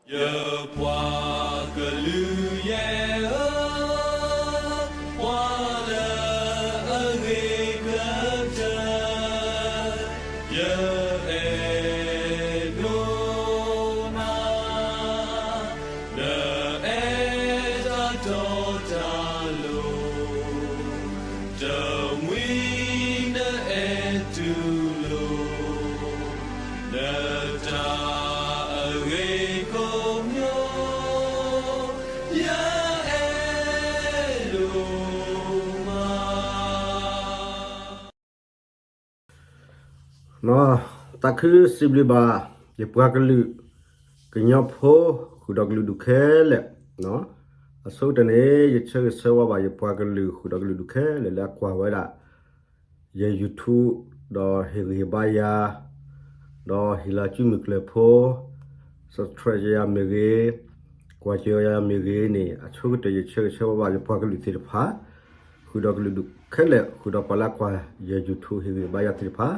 ယပှၤကလုာ်ယဲၢ်ဧၢ, ပှၤလၢအဂ့ၤကတၢၢ်, ယအဲၣ်ဒိးနၤ, နအဲၣ်တၢ်တီတၢ်လိၤ, တမှံၤနအဲၣ်တူၢ်လိာ် နတၢ်အဂ့ၤကိးမံၤ, ယအဲၣ်ဒိးမး. သးခုစံးဘျုးဘၣ် ယပှၤကလုာ် ကညီဖိ ဃုာ်ဒီးကလုာ်ဒူၣ်ခဲလၢာ်, အဆိကတၢၢ်န့ၣ် ယဆၢဂ့ၤဆၢဝါဘၣ် ယပှၤကလုာ် ဃုာ်ဒီးကလုာ်ဒူၣ်ခဲလၢာ် လၢအကွၢ်ဝဲဒၣ် ယ YouTube ဒီးဟ့ၣ်ဂံၢ်ဟ့ၣ်ဘါယၤ, ဒီးဟ့ၣ်လီၤစုမုၢ်ကျၢၢ်ဖိ subscribe ယၤမ့ၢ်ဂ့ၤ, ကွၢ်စၢၤယၤမ့ၢ်ဂ့ၤန့ၣ် အဆိကတၢၢ် ယဆၢဂ့ၤဆၢဝါဘၣ် ယပှၤကလုာ်သ့ၣ်တဖၣ် ဃုာ်ဒီးကလုာ်ဒူၣ်ခဲလၢာ် ဃုာ်ဒီးပှၤလၢကွၢ်ယ YouTube ဟ့ၣ်ဂံၢ်ဟ့ၣ်ဘါယၤသ့ၣ်တဖၣ်,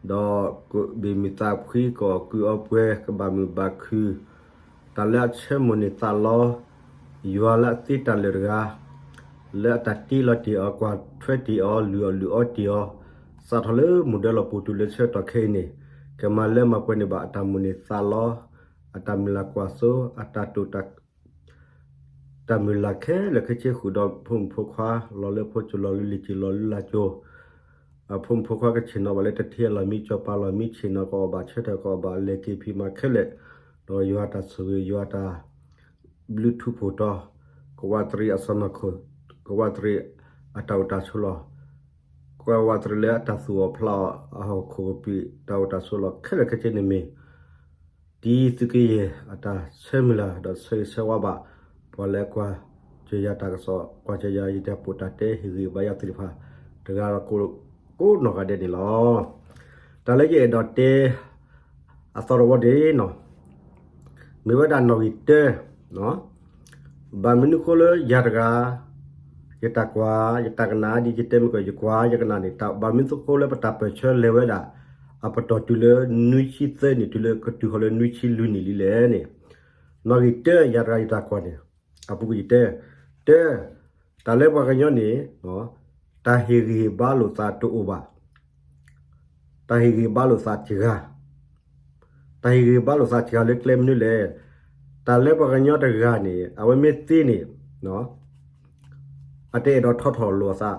ဒီးကဘ့ၣ်မုၢ်သးဖှံ ကအီၣ်ကုးအီပှဲၤ ကဘၣ်မုာ်ဘၣ်ခုၣ်, တၢ်လၢအဆၢမိၣ်န့ၢ်သးလီ, ယွၤလၢအသ့တၢ်လၢာ်တဂၤ, လၢအတၢ်တ့လီၤတ့ၢ်အီၤ ကွၢ်ထွဲတ့ၢ်အီၤ လုၢ်အီၣ်လုၢ်အီတ့ၢ်အီၤ, စးထီၣ်လၢမိၢ်ဒၢလီၢ်ပိာ်တူာ်လၢဆၢကတီၢ်ခဲအံၤန့ၣ်, ကမၤလၢမၤပှဲၤန့ၢ်ဘၣ်အတၢ်မိၣ်န့ၢ်သးလီ, အတၢ်မုၢ်လၢ်ကွၢ်စိ အတၢ်တိာ် တၢ်မုၢ်လၢ်ခဲလၢာ်ခဲဆ့ ဃုာ်ဒီးဖိမုၣ်ဖိခွါ လီၤလၢဖိစိၤ လီၤလၢလံာ်စိၤ လီၤလၢလၢ်စိၤ, အဖိမုၣ်ဖိခွါကဆ့ၣ်နီၤဘၣ်လၢတထံၣ်အလီၢ်မံ စီၤပၤလီၢ်မံ ဆ့ၣ်နီၤကအီၣ်ဘၣ် ဆၢထၢၣ်ကအီၣ်ဘၣ် လဲၤက့ၤဖံးမၤခဲလၢာ်, ဒီးယွၤတၢ်ဆိၣ်ဂ့ၤ ယွၤတၢ်ဘျုးထူးဖှိၣ်တီၤ, ကဝးတရံးအစီၢ်နီၤခိၣ်, ကဝးတရံးအတၢ်အိၣ်တၢ်ဆိးလီၢ်, ကဝးတရံးလၢအတၢ်သူၣ်အီၣ်ဖျးအီၣ် အဟီၣ်ခိၣ်ကပံာ် တၢ်အိၣ်တၢ်ဆိးလီၢ်ခဲလၢာ်ခဲဆ့န့ၣ်မ့ၢ် တံၤသုးက့ယဲၢ်အတၢ်ဆၢမုၢ်လၢ် ဒီးဆၢဂ့ၤဆၢဝါဘၣ် ပှၤလၢကွၢ်စၢၤယၤတၢ်ကစီၣ် ကွၢ်စၢၤယၤယတၢ်ပိာ်တၢ်တဲ ဟ့ၣ်ဂံၢ်ဘါယၤသ့ၣ်တဖၣ် တဂၤဒီးကိးနီၢ်ဂၤဒဲးန့ၣ်လီၤ. တၢ်လၢယအဲၣ်ဒိးတဲ အသီတဝီန့ၣ် မ့ၢ်ဝဲဒၣ်နီၣ်ဂံၢ်တၢ ဘၣ်မနုၤဃိလၢယၤတဂၤ ယတၢ်ကွၢ် ယတၢ်ကနၣ် ဒ်ယတဲမ့ၢ်ကီး ယကွၢ်ယကနၣ်န့ၣ် ဘၣ်မနုၤဃိလၢပတၢ်ပၢၢ်ဆၢလဲၤဝဲဒၣ် အပတီၢ်တုၤလၢနွံဆံသၢနံၣ် တုၤလၢကတုၤဃီၤလၢနွံဆံလွံၢ်နံၣ်လံလဲၣ်န့ၣ်, နီၣ်ဂံၢ်တၢ ယၤတဂၤယတၢ်ကွၢ်န့ၣ် အပူၤကွံာ်ယတဲ, တၢ တၢ်လၢပှၤကညီန့ၣ် တၢ်ဟ့ၣ်ဂံၢ်ဟ့ၣ်ဘါလိာ်သးတအိၣ်ဘၣ်. တၢ်ဟ့ၣ်ဂံၢ်ဟ့ၣ်ဘါလိာ်သးတဂၤ, တၢ်ဟ့ၣ်ဂံၢ်ဟ့ၣ်ဘါလိာ်သးတဂၤလၢကျဲမနုၤလဲၣ်. တၢ်လၢပှၤကညီတဂၤန့ၣ် အဝဲမ့ၢ်သ့န့ၣ် အတအဲၣ်ဒိးထီထီၣ်လိာ်အသး,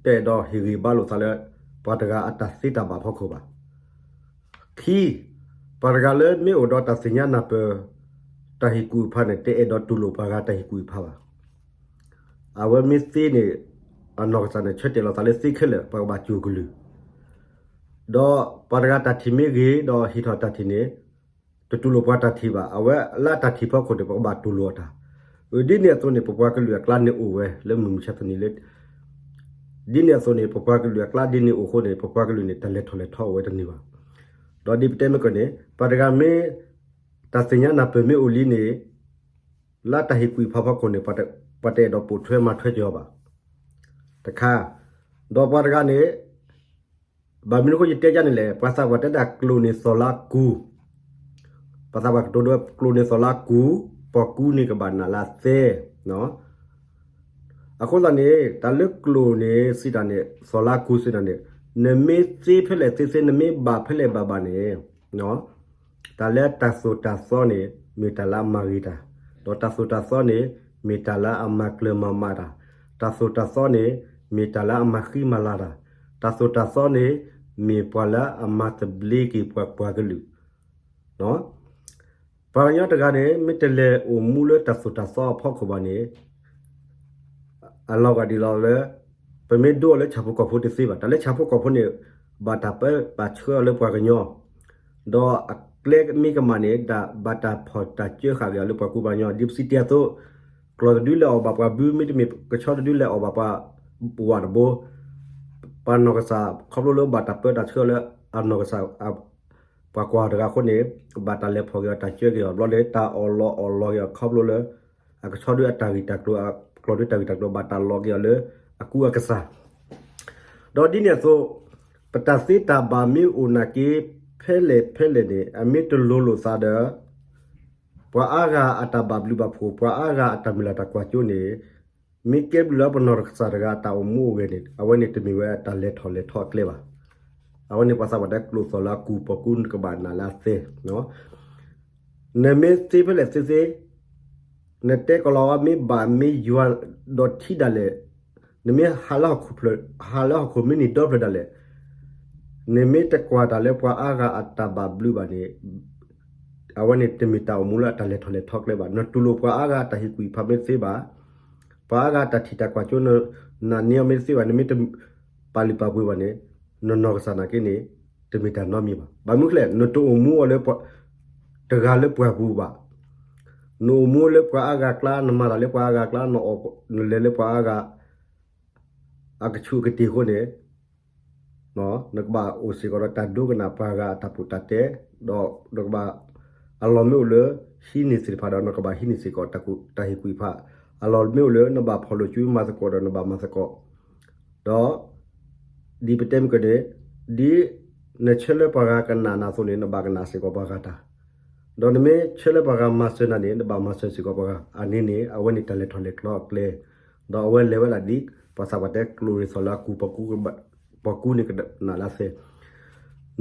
တအဲၣ်ဒိးဟ့ၣ်ဂံၢ်ဟ့ၣ်ဘါလိာ်သးလၢ ပှၤတဂၤအတၢ်သ့တၢ်ဘၣ်ဖီခိၣ်ဘၣ်. ခံ, ပှၤတဂၤလၢမ့ၢ်အိၣ်ဒီးတၢ်သ့ၣ်ညါနၢ်ပၢၢ် တၢ်ဟ့ၣ်ကူၣ်အဖးန့ၣ် တအဲၣ်ဒိးတူၢ်လိာ်ပှၤဂၤတၢ်ဟ့ၣ်ကူၣ်အဖးဘၣ်. အဝဲမ့ၢ်သ့န့ၣ် အနီၢ်ကစၢ်န့ၣ် ဆၢတဲာ်လီၤသးလၢသ့ခဲလၢာ် ပှၤကဘၣ်စူၢ်ကလုၢ်, ဒီးပှၤတဂၤတၢ်ထံၣ်မ့ၢ်ဂ့ၤ ဒီးဟ့ၣ်ထီၣ်တၢ်ထံၣ်န့ၣ် တတူၢ်လိာ်ပှၤတၢ်ထံၣ်ဘၣ်. အဝဲလၢအတၢ်ထံၣ်ဖီခိၣ်န့ၣ် ပကဘၣ်တူၢ်လိာ်အတၢ်. ဒ်န့ၣ်အသိးန့ၣ် ပပှၤကလုာ်အကျါန့ၣ်အိၣ်ဝဲ လၢမုၢ်မဆါတနံၤလၢ ဒ်န့ၣ်အသိးန့ၣ် ပပှၤကလုာ်အကျါဒ်န့ၣ်အိၣ်အဃိန့ၣ် ပပှၤကလုာ်န့ၣ် တၢ်လဲၤထီၣ်လဲၤထီအိၣ်ဝဲတန့ၢ်ဘၣ်. ဒီးဒ်ပတဲမ့ၢ်ကီးန့ၣ် ပှၤတဂၤမ့ၢ် တၢ်သ့ၣ်ညါနၢ်ပၢၢ်မ့ၢ်အိၣ်လံန့ၣ် လၢတၢ်ဟ့ၣ်ကူၣ်ဖးဖီခိၣ်န့ၣ် ပှၤတအဲၣ်ဒိးပိာ်ထွဲမၤထွဲက့ၤအီၤဘၣ်. တခါ, ဒီးပှၤတဂၤန့ၣ် ဘၣ်မနုၤအဃိယတဲဒ်န့ၣ်လဲၣ်, ပှၤသးပှၢ်တဲဒၣ်ကျိာ်န့ၣ်သီၣ်လၢကူၢ်, ပှၤသးပှၢ်ကတိၤဒ်ကျိာ်န့ၣ်သီၣ်လၢကူၢ်, ပိာ်ကူန့ၣ်ကဘၣ်နးလၢသဲ အဃိသတးန့ၣ် တၢ်လၢကျိာ်န့ၣ်စံးတၢ်န့ၣ် သီၣ်လၢကူၢ်စံးတၢ်န့ၣ် နမ့ၢ်သ့ဖဲလဲၣ်သ့သ့ နမ့ၢ်ဘၣ်ဖဲလဲၣ်ဘၣ်ဘၣ်န့ၣ် တၢ်လၢတၢ်သိၣ်တၢ်သီန့ၣ် မ့ၢ်တၢ်လၢအမၤဂ့ၤတၢ်, ဒီးတၢ်သိၣ်တၢ်သီန့ၣ် မ့ၢ်တၢ်လၢအမၤကျၢၤမၤမၤတၢ်, တၢ်သိၣ်တၢ်သီန့ၣ် မ့ၢ်တၢ်လၢအမၤဃံမၤလၤတၢ်, တၢ်သိၣ်တၢ်သီန့ၣ် မ့ၢ်ပှၤလၢအမၤသဘျ့က့ၤပှၤပှၤကလုာ် ပှၤကညီတဂၤန့ၣ် မ့ၢ်တလဲၤအိၣ်မူလၢတၢ်သိၣ်တၢ်သီအဖီခိၣ်ဘၣ်န့ၣ် အလီၤဂာ်ဒ်လီၤလၢ ပမ့ၢ်ဒိအီၤလၢဆၣ်ဖိကီၢ်ဖိတသ့ဘၣ်. တၢ်လၢဆၣ်ဖိကီၢ်ဖိန့ၣ် ဘၣ်တၢ်ပၢဘၣ်ဆှၢအီၤလၢပှၤကညီ, ဒီးအကျဲမ့ၢ်ကမၣ်န့ၣ် ဘၣ်တၢ်ဖီၣ်တၢ်စၢဃာ်က့ၤအီၤလၢပှၤကူပှၤကညီ ဒ်ပစံးတ့ၢ်အသိး, ကျီၢ်တဒုလဲၤအီၣ်ဘၣ်ပှၤဘု မ့တမ့ၢ်ကဆီတဒုလဲၤအီၣ်ဘၣ်ပှၤဝးတဘိ, ပှၤနီၢ်ကစၢ်ခီဖျိလၢဘၣ်တၢ်ပၢတၢ်ဆှၢအီၤလၢအနီၢ်ကစၢ် ပှၤကွၢ်တဂၤအဃိန့ၣ် ဘၣ်တၢ်လဲၤဖီၣ်က့ၤအီၤတၢ်စၢက့ၤအီၤဘျီန့ၣ် တၢ်အီၣ်လီၤအီၣ်လီၤက့ၤအီၤခီဖျိလၢ အကဆီဒုအတၢ်ဂံၢ်တၢ်ကျိၤ အကျီၢ်ဒုတၢ်ဂံၢ်တၢ်ကျိၤ ဘၣ်တၢ်လီၤက့ၤအီၤလၢအကူအကစၢ် ဒီးဒ်န့ၣ်အသိး ပတၢ်သ့တၢ်ဘၣ်မ့ၢ်အိၣ်နာ်က့ ဖဲလဲၣ်ဖဲလဲၣ်န့ၣ် အမ့ၢ်တလိၤလိာ်သးဒီး ပှၤအါဂၤအတၢ်ဘၣ်ဘျုးဘၣ်ဖှိၣ် ပှၤအါဂၤအတၢ်မုၢ်လၢ်တၢ်ကွၢ်စိန့ၣ် မ့ၢ်ကဲဘျုးလၢပနီၢ်ကစၢ်တဂၤအတၢ်အိၣ်မူအိၣ်ဂဲၤန့ၣ် အဝဲန့ၣ်တမ့ၢ်ဝဲတၢ်လဲၤထီၣ်လဲၤထီအကျဲဘၣ်. အဝဲန့ၣ်ပှၤသးပှၢ်တဲကျိာ်သီၣ်လၢအကူၣ် ပှၤကူနကဘၣ်နာ်လၢအသဲ နမ့ၢ်သ့ဖဲလဲၣ်သ့သ့, နတဲကီၤလၤဝါမ့ၢ်ဘၣ်မ့ၢ်ယွၤဒီးထံဒၣ်လဲာ်, နမ့ၢ်ဟးလၢဟီၣ်ခိၣ်ဖျၢၣ်, ဟးလၢဟီၣ်ခိၣ်မ့ၢ်နံၤဒီဖျၢၣ်ဒၣ်လဲာ်, နမ့ၢ်တကွၢ်တၢ်လၢပှၤအါဂၤအတၢ်ဘၣ်ဘျုးဘၣ်န့ၣ်, အဝဲန့ၣ်တမ့ၢ်တၢ်အိၣ်မူလၢအတၢ်လဲၤထီၣ်လဲၤထီကျဲဘၣ်. နတူၢ်လိာ်ပှၤအါဂၤတၢ်ဟ့ၣ်ကူၣ်ဟ့ၣ်ဖးမ့ၢ်တသ့ဘၣ်, ပှၤအါဂၤတၢ်ထံၣ်တၢ်ကွၢ်စိ နနာ်န့ၢ်အီၤမ့ၢ်တသ့ဘၣ်, နမ့ၢ်တပာ်လုၢ်ပာ်ပှ့ၤဘၣ်န့ၣ်, နနီၢ်ကစၢ်နာ်က့န့ၣ် တမ့ၢ်တၢ်နီတမံၤဘၣ်. ဘၣ်မနုၤလဲၣ် နတအိၣ်မူအီၤလၢ တဂၤလၢပှၤပူၤဘၣ်. နအိၣ်မူလၢပှၤအါဂၤကျါ, နမၤတၢ်လၢပှၤအါဂၤကျါ, နလဲၤလၢပှၤအါဂၤ အကဆူးအကတ့ၢ်အဃိန့ၣ်, နကဘၣ်အိၣ်စ့ၢ်ကီးဒီးတၢ်ဒိကနၣ်ပှၤဂၤအတၢ်ပူတၢ်တဲ, ဒီးနကဘၣ်, အလီၢ်မ့ၢ်အိၣ်လၢ ဟံးန့ၢ်သ့ၣ်တဖၣ်ဒီး နကဘၣ်ဟံးန့ၢ်စ့ၢ်ကီးတၢ်ဟ့ၣ်ကူၣ်ဟ့ၣ်ဖး, အလီၢ်မ့ၢ်အိၣ်လၢနဘၣ်ဖီၣ်လိာ်စုမၤသကိးဒီးနဘၣ်မၤသကိး, ဒီး ဒ်ပတဲမ့ၢ်ကန့ၣ်, ဒ်နဆၢလၢပှၤဂၤကနၣ်နၤအသိးန့ၣ် နဘၣ်ကနၣ်စ့ၢ်ကီးပှၤဂၤတၢ်, ဒီးနမ့ၢ်ဆၢလၢပှၤဂၤမၤစၢၤနၤန့ၣ် နဘၣ်မၤစၢၤစ့ၢ်ကီးပှၤဂၤ, အန့ၣ်န့ၣ် အဝဲန့ၣ်တၢ်လဲၤထီၣ်လဲၤထီအကျဲ, ဒီးအဝဲလဲၤဝဲဒၣ်ဒ် ပှၤသးပှၢ်တဲကျိာ်ရ့ၣ်သီၣ်လၢအကူၣ် ပှၤကူနကဘၣ်နာ်လၢအသဲ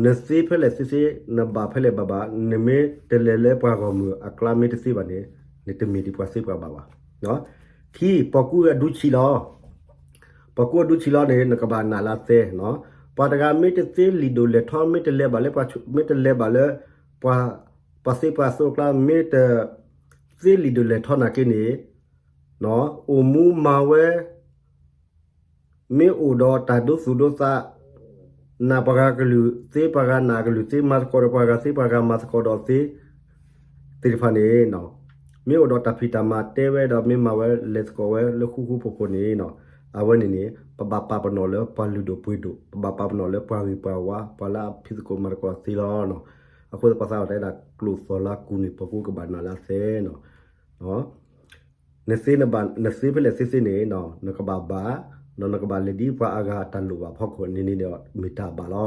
နသ့ဖဲလဲၣ်သ့သ့, နဘၣ်ဖဲလဲၣ်ဘၣ်ဘၣ်, နမ့ၢ်တလဲၤလၢပှၤဂီၢ်မုၢ်အကျါမ့ၢ်တသ့ဘၣ်န့ၣ်, နတမ့ၢ်ဒ်ပှၤသ့ပှၤဘၣ်ဘၣ်. ခံ, ပှၤကူအဒူဆံးလီၤ. ပှၤကူအဒူဆံးလီၤန့ၣ် နကဘၣ်နာ်လၢအသဲ, ပှၤတဂၤမ့ၢ်တသ့ လံာ်ဒိၣ်လဲၤထီ မ့ၢ်တလဲၤဘၣ်လၢပှၤ, မ့ၢ်တလဲၤဘၣ်လၢ ပှၤသ့ပှၤသိအကျါ, မ့ၢ်တသ့လံာ်ဒိၣ်လဲၤထီနာ်က့န့ၣ်, အိၣ်မူမၤဝဲ မ့ၢ်အိၣ်ဒီးတၢ်ဒိသူၣ်ဒိသး, နာ်ပှၤဂၤကလုၢ်သ့ ပှၤဂၤနာ်ကလုၢ်သ့, မၤသကိးဒီးပှၤဂၤသ့ ပှၤဂၤမၤသကိးဒီးသ့ သ့ၣ်တဖၣ်န့ၣ်, မ့ၢ်အိၣ်ဒီးတၢ်ဖံးတၢ်မၤတဲဝဲဒီး မ့ၢ်မၤဝဲလဲၤသကိးဝဲလၢဃူဃူဖိးဖိးန့ၣ်, အဝဲန့ၣ်န့ၣ် ပဘၣ်ပာ်ပနီၣ်လၢပှၤလုၢ်ဒိၣ်ပှ့ၤဒိၣ်, ပဘၣ်ပာ်ပနီၣ်လၢပှၤဂ့ၤပှၤဝါ ပှၤလၢအဖံးသကိးမၤသကိးသ့လီၤ. အဃိသတးပှၤသးပှၢ်တဲဒၣ်ကျိာ်သီၣ်လၢအကူၣ်န့ၣ် ပှၤကူကဘၣ်နာ်လၢအသဲ နသ့နဘၣ်, နသ့ဖဲလဲၣ်သ့သ့န့ၣ်, နကဘၣ်ဘၣ်, ဒီးနကဘၣ်လဲၤဒ်ပှၤအါဂၤအတၢ်လိၣ်ဘၣ်အဖီခိၣ်န့ၣ်န့ၣ်ဒီး မ့ၢ်တၢ်ဘၣ်လီ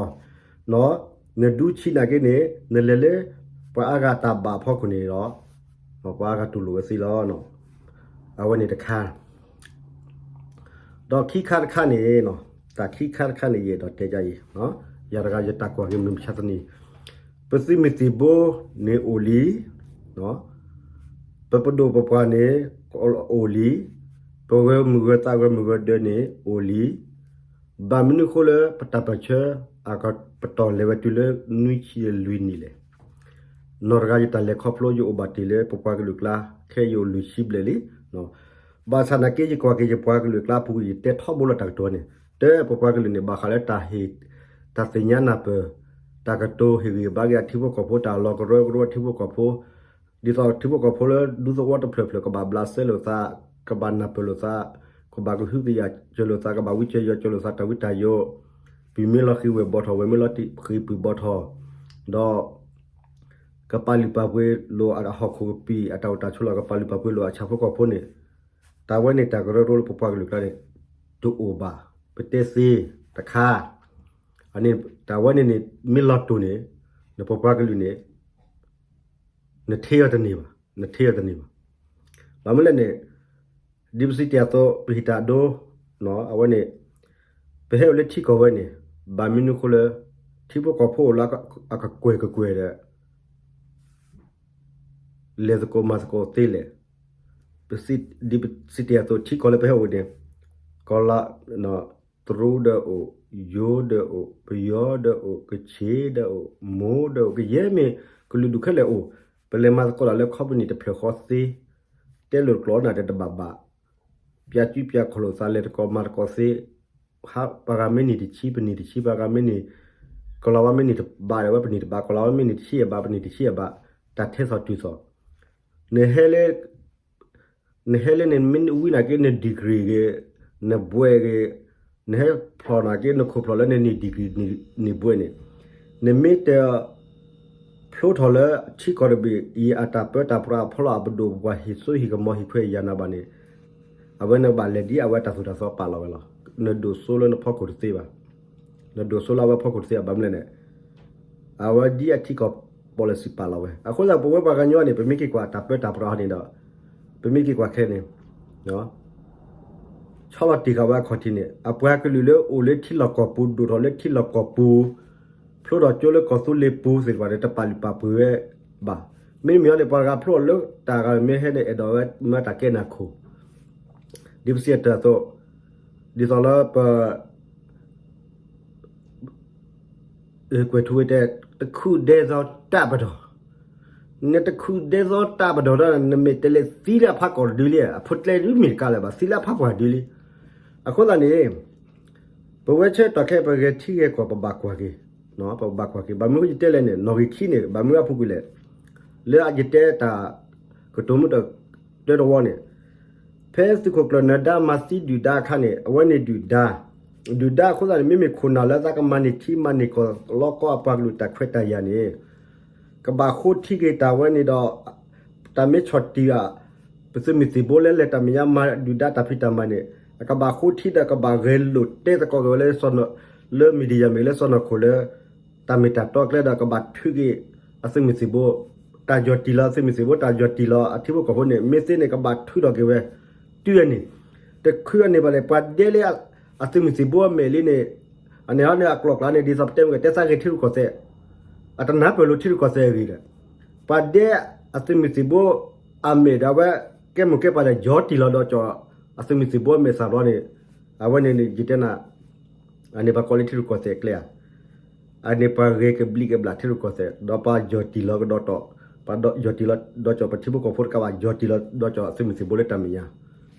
ၤ. နဒူဆံးနာ်က့န့ၣ် နလဲၤလၢ ပှၤအါဂၤတၢ်ဘၣ်အဖီခိၣ်န့ၣ်ဒီး, ပှၤအါဂၤတူၢ်လိာ်ဝဲသ့လီၤ. အဝဲန့ၣ်တခါ ဒီးခံခါတခါန့ၣ်, တၢ်ခံခါတခါန့ၣ် ယအဲၣ်ဒိးတဲဒ်အံၤ, ယၤတဂၤယတၢ်ကွၢ်က့ၤမုၢ်မဆါတနံၤ, ပသုးမုၢ်သံၣ်ဘိန့ၣ်အိၣ်လံ, ပပဒိၣ်ပပှၢ်န့ၣ်အိၣ်လံ, ပဂၢၢ်မုၢ်ဂၢၢ်သးဂၢၢ်မုၢ်ဂၢၢ်ဒၢန့ၣ်အိၣ်လံ, ဘၣ်မနုၤအဃိလၢပတၢ်ပၢၢ်ဆၢ အကပတီၢ်လဲၤဝဲတုၤလၢနွံဆံလွံၢ်နံၣ်လဲၣ်. နီၢ်တဂၤယတၢ်လဲၤခီဖျိ ယအိၣ်ဘၣ်တ့ၢ်လၢပပှၤကလုာ်အကျါ ခဲအံၤယအိၣ်လွံၢ်ဆံဘျဲၣ်လံ. ဘၣ်ဆၣ်နာ်က့ ယကွၢ်က့ၤယပှၤကလုာ်အကျါပူၤ ယတဲထီဘိလီၤတၢ်ကတိၤန့ၣ်, တဲပပှၤကလုာ်န့ၣ် ဘၣ်ဃးလၢတၢ်ဟ့ၣ် တၢ်သ့ၣ်ညါနၢ်ပၢၢ်, တၢ်ကတိၤဟ့ၣ်ဂံၢ်ဘါက့ၤအထံဖိကီၢ်ဖိ တၢ်လီၤကရၢကရိထံဖိကီၢ်ဖိ, ဒ်သိးထံဖိကီၢ်ဖိလၢဒူသဝီတဖျၢၣ်ဖျၢၣ် ကဘၣ်ဘျးစဲလိာ်သး, ကဘၣ်နၢ်ပၢၢ်လိာ်သး, ကဘၣ်ကဟုကယာ်စၢၤလိာ်သး, ကဘၣ်ဝံစၢၤယွၤစၢၤလိာ်သး တၢ်ဝံတၢ်ယိး, ပံၤမ့ၢ်လီၤဃံၤဝဲၢ်ဘီထီၣ်, ဝဲၢ်မ့ၢ်လီၤဃံၤပံၤဘီထီၣ်, ဒီး ကပာ်လုၢ်ပာ်ပှ့ၤလိာ်အဟီၣ်ခိၣ်ကပံာ် အတၢ်အိၣ်တၢ်ဆိးလီၢ် ကပာ်လုၢ်ပာ်ပှ့ၤလိာ်အဆၣ်ဖိကီၢ်ဖိန့ၣ်, တၢ်ဝဲန့ၣ်တၢ်ကရၢကရိလၢပပှၤကလုာ်အကျါန့ၣ် တအိၣ်ဘၣ်. ပတဲသ့တခါ, တၢ်ဝဲန့ၣ်န့ၣ် မ့ၢ်လီၤတိၢ်န့ၣ်, နပပှၤကလုာ်န့ၣ် နထ့အီၤတန့ၢ်ဘၣ်, နထ့အီၤတန့ၢ်ဘၣ်. ဘၣ်မနုၤလဲၣ်န့ၣ်, ဒ်ပစံးတ့ၢ်အသိး ပဟံးတၢ်အဒိ, အဝဲန့ၣ် ပဟဲအိၣ်လၢထံကီၢ်ဝဲန့ၣ်, ဘၣ်မနုၤအဃိလၢ ထံဖိကီၢ်ဖိအိၣ်လၢအကကွဲၢ်ကကွဲၢ်ဒီး လဲၤသကိးမၤသကိးသ့လဲၣ်. ဒ်ပစံးတ့ၢ်အသိး ထံကီၢ်လၢပဟဲအိၣ်န့ၣ်, ကီၢ်လၢ တရူးဒီးအိၣ်, ယိၤဒီးအိၣ်, ပယီၤဒီးအိၣ်, ကခ့ၣ်ဒီးအိၣ်, မိၢ်ဒီးအိၣ်, ကယဲၢ်မ့ၢ်ကလုာ်ဒူၣ်ခဲလၢာ်အိၣ်, ပလဲၤမၤသကိးတၢ်လၢ company တဖျၢၣ်ဃီသ့, တဲလိာ်ကျိာ်နၤဒီးတဘၣ်ဘၣ်, ပျးစုပျးခီၣ်လိာ်သး လဲၤသကိးမၤသကိးသ့, ပှၤဂၤမ့ၢ်နံၣ်တဆံ ပနံၣ်တဆံ, ပှၤဂၤမ့ၢ်နံၣ်, ကီၢ်လၤဝါမ့ၢ်နံၣ်တဘးဒီး အဝဲပနံၣ်တဘး, ကီၢ်လၤဝါမ့ၢ်နံၣ်တဆံယဲၢ်ဘး ပနံၣ်တဆံယဲၢ်ဘး, တၢ်ထဲသိးတုၤသိး နဟဲလၢ နဟဲလၢန့ၣ် မ့ၢ်ဝံနာ်က့ န degree ဂ့ၤ, နဘွဲ့ဂ့ၤ, နဟဲဖျိးနာ်က့ နခိၣ်ဖျိးလၢနန့ၢ် degree န့ၢ်ဘွဲ့န့ၣ်, နမ့ၢ်တဖျိထီၣ်လၢထံကီၢ်တဘ့ၣ်အံၤ အတၢ်ပၢတၢ်ပြးအဖီလာ် အပဒိၣ်ပပှၢ်ဟ့ၣ်စိဟ့ၣ်ကမီၤဟ့ၣ်ခွဲးယာ်နၤဘၣ်န့ၣ်, အဝဲနဘၣ်လဲၤဒ်အဝဲတၢ်သိၣ်တၢ်သီပာ်လီၤဝဲလီၤ. နဒိၣ်စိလၢနဖီခိၣ်တသ့ဘၣ်. နဒိၣ်စိလၢအဝဲဖီခိၣ်တသ့ဘၣ် ဘၣ်မနုၤလဲၣ်န့ၣ်, အဝဲဒ်အထံကီၢ် ပီၣ်လဲၣ်စံးပာ်လီၤဝဲ. အဃိသတး ပဝဲပှၤကညီန့ၣ် ပမ့ၢ်က့ၤကွၢ်တၢ်ပၢတၢ်ပြးန့ၣ်ဒီး ပမ့ၢ်က့ၤကွၢ်ခဲန့ၣ် ဆီလီၤတံၢ်ဃာ်ဝဲအခီၣ်ထံးန့ၣ် အပှၤကလုာ်လၢအိၣ်လၢထံလီၢ်ကီၢ်ပူၤ ဒိၣ်ထီၣ်လၢထံလီၢ်ကီၢ်ပူၤ ဖျိထီၣ်ကၠိလၢကီၢ်သူလ့ၤပူၤသ့ၣ်တဖၣ်န့ၣ် တပာ်လုၢ်ပာ်ပှ့ၤဝဲဘၣ်. မ့မ့ၢ်အီၤန့ၣ် ပှၤတဂၤဖျိထီၣ်လၢတၢ်ဂၤမ့ၢ်ဟဲန့ၣ် အဲၣ်ဒိးဝဲမၤတၢ်ကဲနၢ်ခိၣ် ဒ်ပစံးတၢ်အသိး ဒ်သိးလၢပ ကွဲးထူဝဲတဲ တခုၣ်ဒဲသိးတၢ်ပဒီၣ်, နတခုၣ်ဒဲသိးတၢ်ပဒီၣ်ဒီး နမ့ၢ်တဲလၢသံလၢအဖးကီၢ်တဒုလံ, အဖိကျဲဒုမ့ၢ်တကးလၢၤဘၣ်, သံလၢအဖးပှၢ်တဒုလံ. အဃိသတးန့ၣ် ပဝဲဆၢကတီၢ်ခဲအံၤ ပဂဲၤထံဂဲၤကီၢ် ပဘၣ်ကွၢ်က့ၤ, ပဘၣ်ကွၢ်က့ၤ. ဘၣ်မနုၤယတဲလဲၣ်န့ၣ် နီၣ်ဂံၢ်ခံန့ၣ် ဘၣ်မနုၤအပူၤကွံာ်လဲၣ်, လၢအယတဲတၢ်ကတိၤမုၢ်တ တၢတဝီန့ၣ်, ဖဲသုးခိၣ်ကျၢၢ်နၢၤဒါမၤသံဒုၣ်ဒါအခါန့ၣ် အဝဲန့ၣ်ဒုၣ်ဒါ, ဒုၣ်ဒါအဃိသတးန့ၣ် မ့မ့ၢ်ခိၣ်နၢ်လၢသးကမၤန့ၢ်ထံမၤန့ၢ်ကီၢ်လီၤကီၢ်အပှၤကလုာ်တၢ်ခွဲးတၢ်ယာ်န့ၣ် ကဘၣ်ဃိထံက့ၤတၢ်ဝဲန့ၣ်ဒီး တၢ်မ့ၢ်ဆီၣ်တံၢ်ဧါ, ပသုးမုၢ်သံၣ်ဘိလၢလဲၤတၢ်မဲာ်ညါမၤဒုၣ်ဒါတၢ်ဖံးတၢ်မၤန့ၣ် အကဘၣ်ဃိထံဒီးကဘၣ်ဂဲၤလိာ်တဲသကိးက့ၤဝဲလၢ လၢ media မ့ၢ်လၢစီၢ်နီၤခိၣ်လၢ တၢ်မ့ၢ်တၢ်တီကျဲဒီးကဘၣ်ထုးက့ၤ အသုးမုၢ်သံၣ်ဘိ တၢ်ယီၢ်တံၢ်လီၤအသုးမုၢ်သံၣ်ဘိ တၢ်ယီၢ်တံၢ်လီၤအထံဖိကီၢ်ဖိန့ၣ် မ့ၢ်သ့န့ၣ် ကဘၣ်ထုးထီၣ်က့ၤဝဲ တုၤအန့ၣ်, တခုအန့ၣ်ဘၣ်လဲၣ် ပှၤဒဲလၢအသုးမုၢ်သံၣ်ဘိအမဲာ်လံန့ၣ်, အန့ၣ်ဟီန့ၣ်အကျိၤအကျဲန့ၣ် ဒ်သိးပတဲမ့ၢ်ကတဲသးဂ့ၤထံရူၢ်ကီၢ်သဲး, အတနၢ်ပၢၢ်လိာ်ထံရူၢ်ကီၢ်သဲးအဂ့ၢ်ဒီး, ပှၤဒဲအသုးမုၢ်သံၣ်ဘိအမဲာ်ဒီးအဝဲ ကဲမိၢ်ကဲပၢ်ဒီးယီၢ်တံၢ်လီၤဒီးကၠီၣ် အသုးမုၢ်သံၣ်ဘိအမဲာ်စၢ်ဘျီန့ၣ်, အဝဲန့ၣ်န့ၣ် ယတဲနၤ အန့ၣ်ပှၤကိးလၢထံရူၢ်ကီၢ်သဲးကျဲဧါ, အန့ၣ်ပှၤဂဲၤကဘျံးကဘျၣ်ထံရူၢ်ကီၢ်သဲး ဒီးပှၤယီၢ်တံၢ်လီၤကဒီးတီၢ်, ပှၤယီၢ်တံၢ်လီၤဒီးကၠီၣ် ပထံဖိကီၢ်ဖိတကးဘၣ် ယီၢ်တံၢ်လီၤဒီးကၠီၣ်အသုးမုၢ်သံၣ်ဘိလၢတၢ်မဲာ်ညါ,